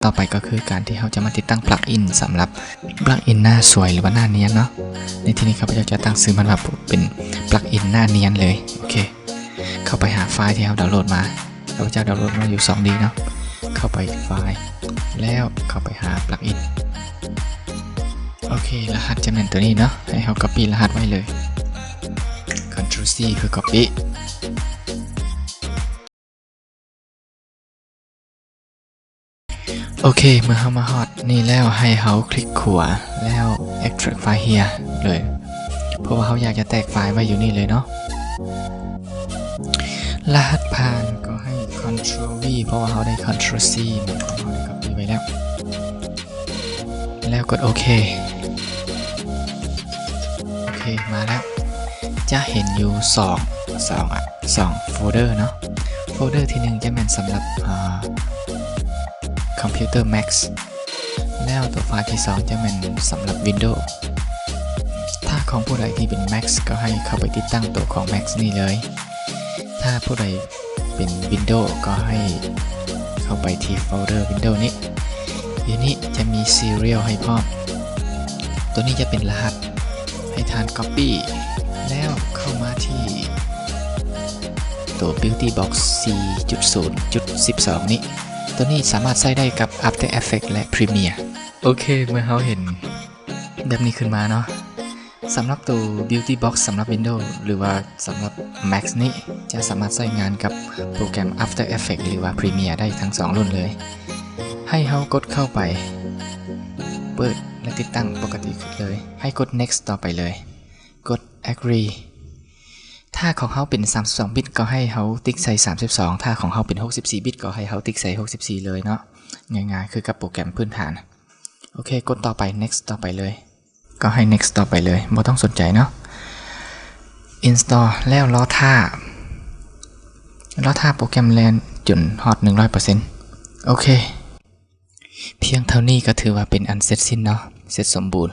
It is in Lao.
ຕໍ່ໄປກໍຄືການທີ່ເຮົາຈະມາຕິດຕັ້ງປລັກອິນສຳລັບປລັກອິນໜ້າສວຍ ຫຼືວ່າໜ້ານຽນເນາະ. ໃນທີ່ນີ້ຂ້າພະເຈົ້າຈະຕັ້ງຊື່ມັນວ່າເປັນປລັກອິນໜ້ານຽນເລີຍ. ໂອເຄ ເຂົ້າໄປຫາໄຟລ໌ທີ່ເຮົາດາວໂຫຼດມາ. ຂ້າພະເຈົ້າດາວໂຫຼດມາຢູ່ສອງດີເນາະ. ເຂົ້າໄປໄຟລ໌ ແລ້ວເຂົ້າໄປຫາປລັກອິນ. ໂອເຄ ລະຫັດຈະແມ່ນໂຕນີ້ເນາະ. ໃຫ້ເຮົາກັອບປີ້ລະຫັດໄວ້ເລີຍ. ຄອນໂທຣລຊີ ເພື່ອກັອບປີ້. ໂອເຄ ເມື່ອເຮົາມາຮອດນີ້ແລ້ວ ໃຫ້ເຮົາຄລິກຂວາ ແລ້ວ extract file here ເລີຍ ເພາະວ່າເຮົາຢາກຈະແຕກໄຟລ໌ໄວ້ຢູ່ນີ້ເລີຍເນາະ. ລະຫັດຜ່ານກໍໃຫ້ Ctrl V ເພາະວ່າເຮົາໄດ້ Ctrl C ໝາຍຄວາມວ່າເຮົາໄດ້ກັອບປີ້ໄວ້ແລ້ວ. ແລ້ວກົດໂອເຄ. ໂອເຄ ມາແລ້ວ. ຈະເຫັນຢູ່ສອງ ສອງ ສອງໂຟລເດີເນາະ. ໂຟລເດີທີໜຶ່ງຈະແມ່ນສຳລັບ ອ່າ ຄອມພິວເຕີ Mac ແລ້ວໂຕໄຟລ໌ທີສອງຈະແມ່ນສຳລັບ Windows. ຖ້າຂອງຜູ້ໃດທີ່ເປັນ Mac ກໍໃຫ້ເຂົ້າໄປຕິດຕັ້ງໂຕຂອງ Mac ນີ້ເລີຍ. ຖ້າຜູ້ໃດເປັນ Windows ກໍໃຫ້ເຂົ້າໄປທີ່ໂຟລເດີ Windows ນີ້. ຢູ່ນີ້ຈະມີ serial ໃຫ້ພ້ອມ. ໂຕນີ້ຈະເປັນລະຫັດ ໃຫ້ທ່ານ copy ແລ້ວເຂົ້າມາທີ່ໂຕ Beauty Box ສີ່ຈຸດສູນຈຸດສິບສອງນີ້. ໂຕນີ້ສາມາດໃຊ້ໄດ້ກັບ After Effects ແລະ Premiere. ໂອເຄ ເມື່ອເຮົາເຫັນແບບນີ້ຂຶ້ນມາເນາະ, ສຳລັບໂຕ Beauty Box ສຳລັບ Windows ຫຼືວ່າສຳລັບ Mac ນີ້ ຈະສາມາດໃຊ້ງານກັບໂປຣແກຣມ After Effects ຫຼືວ່າ Premiere ໄດ້ທັງສອງລຸ້ນເລີຍ. ໃຫ້ເຮົາກົດເຂົ້າໄປ ເປີດ ແລະ ຕິດຕັ້ງປົກກະຕິເລີຍ. ໃຫ້ກົດ Next ຕໍ່ໄປເລີຍ. ກົດ Agree. ຖ້າຂອງເຮົາເປັນສາມສິບສອງບິດ ກໍໃຫ້ເຮົາຕິກໃສ່ສາມສິບສອງ, ຖ້າຂອງເຮົາເປັນຫົກສິບສີ່ບິດ ກໍໃຫ້ເຮົາຕິກໃສ່ຫົກສິບສີ່ເລີຍເນາະ. ງ່າຍໆ ຄືກັບໂປຣແກຣມພື້ນຖານ. ໂອເຄ ກົດຕໍ່ໄປ Next ຕໍ່ໄປເລີຍ. ກໍໃຫ້ Next ຕໍ່ໄປເລີຍ, ບໍ່ຕ້ອງສົນໃຈເນາະ. Install ແລ້ວລໍຖ້າ, ລໍຖ້າໂປຣແກຣມແລ່ນຈົນຮອດໜຶ່ງຮ້ອຍເປີເຊັນ. ໂອເຄ. ພຽງເທົ່ານີ້ກໍຖືວ່າເປັນອັນເສັດສິ້ນເນາະ, ເສັດສົມບູນ.